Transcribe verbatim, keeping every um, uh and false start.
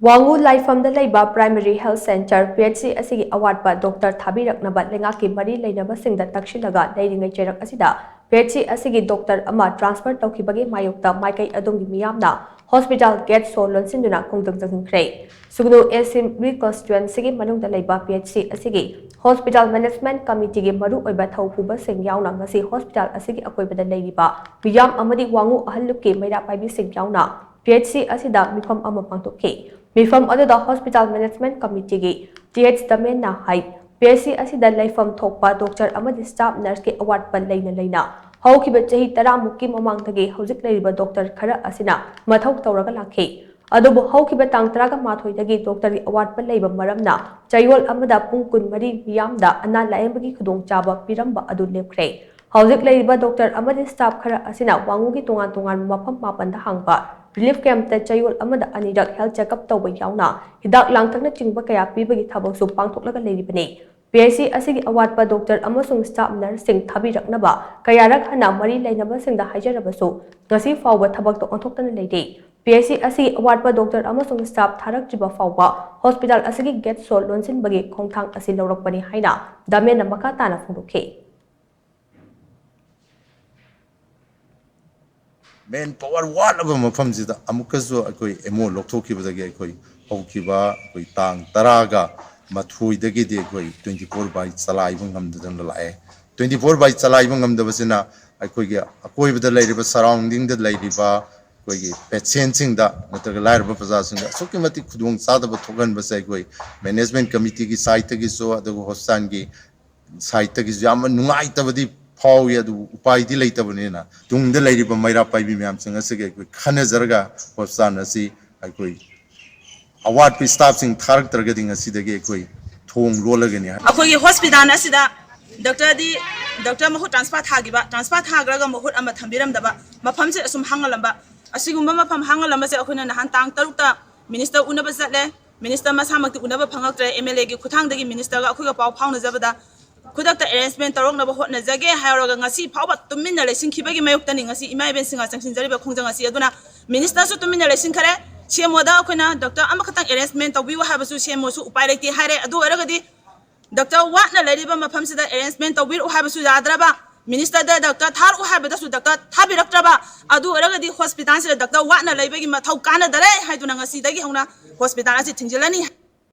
ꯋꯥꯉꯨ ꯂꯥꯏꯐꯝꯗ ꯂꯩꯕ Primary Health Centre, P H C ꯑꯁꯤꯒꯤ ꯑꯋꯥꯠꯄ ꯗꯣꯛꯇꯔ ꯊꯥꯕꯤꯔꯛꯅꯕ ꯂꯩꯉꯥꯛꯀꯤ ꯃꯔꯤ ꯂꯩꯅꯕꯁꯤꯡꯗ ꯇꯛꯁꯤꯜꯂꯒ ꯂꯩꯔꯤꯉꯩ ꯆꯩꯔꯛ ꯑꯁꯤꯗ P H C ꯑꯁꯤꯒꯤ ꯗꯣꯛꯇꯔ ꯑꯃ transfer ꯇꯧꯈꯤꯕꯒꯤ ꯃꯥꯌꯣꯛꯇ ꯃꯥꯏꯀꯩ ꯑꯗꯣꯝꯒꯤ ꯃꯤꯌꯥꯝꯅ hospital gate ꯁꯣ ꯂꯣꯟꯁꯤꯟꯗꯨꯅ ꯈꯣꯡꯖꯪ ꯆꯪꯁꯤꯟꯈ꯭ꯔꯦ꯫ ꯁꯨꯒꯅꯨ Assembly Constituency ꯒꯤ ꯃꯅꯨꯡꯗ ꯂꯩꯕ P H C ꯑꯁꯤꯒꯤ Hospital Management Committee ꯒꯤ ꯃꯔꯨꯑꯣꯏꯕ ꯊꯧ ꯄꯨꯕꯁꯤꯡ ꯌꯥꯎꯅ ꯉꯁꯤ hospital ꯑꯁꯤꯒꯤ ꯑꯀꯣꯏꯕꯗ ꯂꯩꯔꯤꯕ ꯃꯤꯌꯥꯝ ꯑꯃꯗꯤ ꯋꯥꯉꯨ ꯑꯍꯜ ꯂꯨꯞꯀꯤ ꯃꯩꯔꯥ ꯄꯥꯏꯕꯤꯁꯤꯡ ꯌꯥꯎꯅ P H C ꯑꯁꯤꯗ ꯃꯤꯐꯝ ꯑꯃ ꯄꯥꯡꯊꯣꯛꯈꯤ꯫ ꯃꯤꯐꯝ ꯑꯗꯨꯗ Hospital Management Committee ꯒꯤ T H ꯗꯃꯦꯟꯅ ꯍꯥꯏ, P H C ꯑꯁꯤꯗ ꯂꯩꯐꯝ ꯊꯣꯛꯄ ꯗꯣꯛꯇꯔ ꯑꯃꯗꯤ staff nurse ꯀꯤ ꯑꯋꯥꯠꯄ ꯂꯩꯅ ꯂꯩꯅ ꯍꯧꯈꯤꯕ ꯆꯍꯤ ꯇꯔꯥꯃꯨꯛꯀꯤ ꯃꯃꯥꯡꯗꯒꯤ ꯍꯧꯖꯤꯛ ꯂꯩꯔꯤꯕ ꯗꯣꯛꯇꯔ ꯈꯔ ꯑꯁꯤꯅ ꯃꯊꯧ ꯇꯧꯔꯒ ꯂꯥꯛꯈꯤ꯫ ꯑꯗꯨꯕꯨ ꯍꯧꯈꯤꯕ ꯇꯥꯡ ꯇꯔꯥꯃꯥꯊꯣꯏꯗꯒꯤ ꯗꯣꯛꯇꯔꯒꯤ ꯑꯋꯥꯠꯄ ꯂꯩꯕ ꯃꯔꯝꯅ ꯆꯌꯣꯜ ꯑꯃꯗ ꯄꯨꯡ ꯀꯨꯟꯃꯔꯤ ꯃꯤꯌꯥꯝꯗ ꯑꯅꯥ ꯂꯥꯌꯦꯡꯕꯒꯤ ꯈꯨꯗꯣꯡꯆꯥꯕ ꯄꯤꯔꯝꯕ ꯑꯗꯨ ꯂꯦꯞꯈ꯭ꯔꯦ꯫ ꯍꯧꯖꯤꯛ ꯂꯩꯔꯤꯕ ꯗꯣꯛꯇꯔ ꯑꯃꯗꯤ staff ꯈꯔ ꯑꯁꯤꯅ ꯋꯥꯉꯨꯒꯤ ꯇꯣꯉꯥꯟ ꯇꯣꯉꯥꯟꯕ ꯃꯐꯝ ꯃꯥꯄꯟꯗ ꯍꯥꯡꯕ relief camp ꯇ ꯆꯌꯣꯜ ꯑꯃꯗ ꯑꯅꯤꯔꯛ health checkup ꯇꯧꯕ ꯌꯥꯎꯅ ꯍꯤꯗꯥꯛ ꯂꯥꯡꯊꯛꯅꯆꯤꯡꯕ ꯀꯌꯥ ꯄꯤꯕꯒꯤ ꯊꯕꯛꯁꯨ ꯄꯥꯡꯊꯣꯛꯂꯒ ꯂꯩꯔꯤꯕꯅꯤ꯫ P H C ꯑꯁꯤꯒꯤ ꯑꯋꯥꯠꯄ ꯗꯣꯛꯇꯔ ꯑꯃꯁꯨꯡ staff nurse ꯁꯤꯡ ꯊꯥꯕꯤꯔꯛꯅꯕ ꯀꯌꯥꯔꯛ ꯍꯟꯅ ꯃꯔꯤ ꯂꯩꯅꯕꯁꯤꯡꯗ ꯍꯥꯏꯖꯔꯕꯁꯨ ꯉꯁꯤ ꯐꯥꯎꯕ ꯊꯕꯛꯇ ꯑꯣꯟꯊꯣꯛꯇꯅ ꯂꯩꯔꯤ꯫ P H C ꯑꯁꯤꯒꯤ ꯑꯋꯥꯠꯄ ꯗꯣꯛꯇꯔ ꯑꯃꯁꯨꯡ staff ꯊꯥꯔꯛꯇ꯭ꯔꯤꯕ ꯐꯥꯎꯕ hospital ꯑꯁꯤꯒꯤ gate ꯁꯣ ꯂꯣꯟꯁꯤꯟꯕꯒꯤ ꯈꯣꯡꯊꯥꯡ ꯑꯁꯤ ꯂꯧꯔꯛꯄꯅꯤ ꯍꯥꯏꯅ ꯗꯃꯦꯟꯅ ꯃꯈꯥ ꯇꯥꯅ ꯐꯣꯡꯗꯣꯛꯈꯤ꯫ Manpower ꯋꯥꯠꯂꯕ ꯃꯐꯝꯁꯤꯗ ꯑꯃꯨꯛꯀꯁꯨ ꯑꯩꯈꯣꯏ M O ꯂꯧꯊꯣꯛꯈꯤꯕꯗꯒꯤ ꯑꯩꯈꯣꯏ ꯍꯧꯈꯤꯕ ꯑꯩꯈꯣꯏ ꯇꯥꯡ ꯇꯔꯥꯒ ꯃꯥꯊꯣꯏꯗꯒꯤꯗꯤ ꯑꯩꯈꯣꯏ twenty four by ꯆꯂꯥꯏꯕ ꯉꯝꯗꯗꯅ ꯂꯥꯛꯑꯦ꯫ Twenty four by ꯆꯂꯥꯏꯕ ꯉꯝꯗꯕꯁꯤꯅ ꯑꯩꯈꯣꯏꯒꯤ ꯑꯀꯣꯏꯕꯗ ꯂꯩꯔꯤꯕ surrounding ꯗ ꯂꯩꯔꯤꯕ ꯑꯩꯈꯣꯏꯒꯤ patient ꯁꯤꯡꯗ ꯅꯠꯇ꯭ꯔꯒ ꯂꯥꯏꯔꯕ ꯄ꯭ꯔꯖꯥꯁꯤꯡꯗ ꯑꯁꯨꯛꯀꯤ ꯃꯇꯤꯛ ꯈꯨꯗꯣꯡ ꯆꯥꯗꯕ ꯊꯣꯛꯍꯟꯕꯁꯦ ꯑꯩꯈꯣꯏ management committee ꯒꯤ side ꯇꯒꯤꯁꯨ ꯑꯗꯨꯒ hospital ꯒꯤ side ꯇꯒꯤꯁꯨ ꯌꯥꯝꯅ ꯅꯨꯡꯉꯥꯏꯇꯕꯗꯤ ꯐꯥꯎꯏ꯫ ꯑꯗꯨꯕꯨ ꯎꯄꯥꯏꯗꯤ ꯂꯩꯇꯕꯅꯤꯅ ꯇꯨꯡꯗ ꯂꯩꯔꯤꯕ ꯃꯩꯔꯥ ꯄꯥꯏꯕꯤ ꯃꯌꯥꯝꯁꯤꯡ ꯑꯁꯤꯒ ꯑꯩꯈꯣꯏ ꯈꯟꯅꯖꯔꯒ hospital ꯑꯁꯤ ꯑꯩꯈꯣꯏ ꯑꯋꯥꯠꯄ staff ꯁꯤꯡ ꯊꯥꯔꯛꯇ꯭ꯔꯒꯗꯤ ꯉꯁꯤꯗꯒꯤ ꯑꯩꯈꯣꯏ ꯊꯣꯡ ꯂꯣꯜꯂꯒꯅꯤ꯫ ꯑꯩꯈꯣꯏꯒꯤ hospital ꯑꯁꯤꯗ doctor ꯗꯤ doctor ꯃꯍꯨꯠ transfer ꯊꯥꯈꯤꯕ, transfer ꯊꯥꯈ꯭ꯔꯒ ꯃꯍꯨꯠ ꯑꯃ ꯊꯝꯕꯤꯔꯝꯗꯕ, ꯃꯐꯝꯁꯦ ꯑꯁꯨꯝ ꯍꯥꯡꯍꯜꯂꯝꯕ, ꯑꯁꯤꯒꯨꯝꯕ ꯃꯐꯝ ꯍꯥꯡꯍꯜꯂꯝꯕꯁꯦ ꯑꯩꯈꯣꯏꯅ ꯅꯍꯥꯟ ꯇꯥꯡ ꯇꯔꯨꯛꯇ minister ꯎꯅꯕ ꯆꯠꯂꯦ꯫ Minister ꯃꯁꯥꯃꯛꯇꯤ ꯎꯅꯕ ꯐꯪꯉꯛꯇ꯭ꯔꯦ꯫ M L A ꯒꯤ ꯈꯨꯠꯊꯥꯡꯗꯒꯤ minister ꯒ ꯑꯩꯈꯣꯏꯒ ꯄꯥꯎ ꯐꯥꯎꯅꯖꯕꯗ ꯈꯨꯗꯛꯇ arrangement ꯇꯧꯔꯛꯅꯕ ꯍꯣꯠꯅꯖꯒꯦ ꯍꯥꯏꯔꯒ ꯉꯁꯤ ꯐꯥꯎꯕ ꯇꯨꯃꯤꯟꯅ ꯂꯩꯁꯤꯟꯈꯤꯕꯒꯤ ꯃꯥꯌꯣꯛꯇꯅꯤ ꯉꯁꯤ ꯏꯃꯥ ꯏꯕꯦꯟꯁꯤꯡꯒ ꯆꯪꯁꯤꯟꯖꯔꯤꯕ ꯈꯣꯡꯖꯪ ꯑꯁꯤ꯫ ꯑꯗꯨꯅ minister ꯁꯨ ꯇꯨꯃꯤꯟꯅ ꯂꯩꯁꯤꯟꯈꯔꯦ, ꯁꯤ ꯑꯦꯝ ꯑꯣꯗ ꯑꯩꯈꯣꯏꯅ ꯗꯣꯛꯇꯔ ꯑꯃꯈꯛꯇꯪ ꯑꯦꯔꯦꯟꯖꯃꯦꯟ ꯇꯧꯕꯤꯌꯨ ꯍꯥꯏꯕꯁꯨ ꯁꯤ ꯑꯦꯝ ꯑꯣꯁꯨ ꯎꯄꯥꯏ ꯂꯩꯇꯦ ꯍꯥꯏꯔꯦ꯫ ꯑꯗꯨ ꯑꯣꯏꯔꯒꯗꯤ ꯗꯣꯛꯇꯔ ꯋꯥꯠꯅ ꯂꯩꯔꯤꯕ ꯃꯐꯝꯁꯤꯗ ꯑꯦꯔꯦꯟꯖꯃꯦꯟ ꯇꯧꯕꯤꯔꯛꯎ ꯍꯥꯏꯕꯁꯨ ꯌꯥꯗ꯭ꯔꯕ, ꯃꯤꯅꯤꯁꯇꯔꯗ ꯗꯣꯛꯇꯔ ꯊꯥꯔꯛꯎ ꯍꯥꯏꯕꯗꯁꯨ ꯗꯣꯛꯇꯔ ꯊꯥꯕꯤꯔꯛꯇ꯭ꯔꯕ, ꯑꯗꯨ ꯑꯣꯏꯔꯒꯗꯤ ꯍꯣꯁꯄꯤꯇꯥꯜꯁꯤꯗ ꯗꯣꯛꯇꯔ ꯋꯥꯠꯅ ꯂꯩꯕꯒꯤ ꯃꯊꯧ ꯀꯥꯟꯅꯗꯔꯦ ꯍꯥꯏꯗꯨꯅ ꯉꯁꯤꯗꯒꯤ ꯍꯧꯅ ꯍꯣꯁꯄꯤꯇꯥꯜ ꯑꯁꯤ ꯊꯤꯡꯖꯤꯜꯂꯅꯤ꯫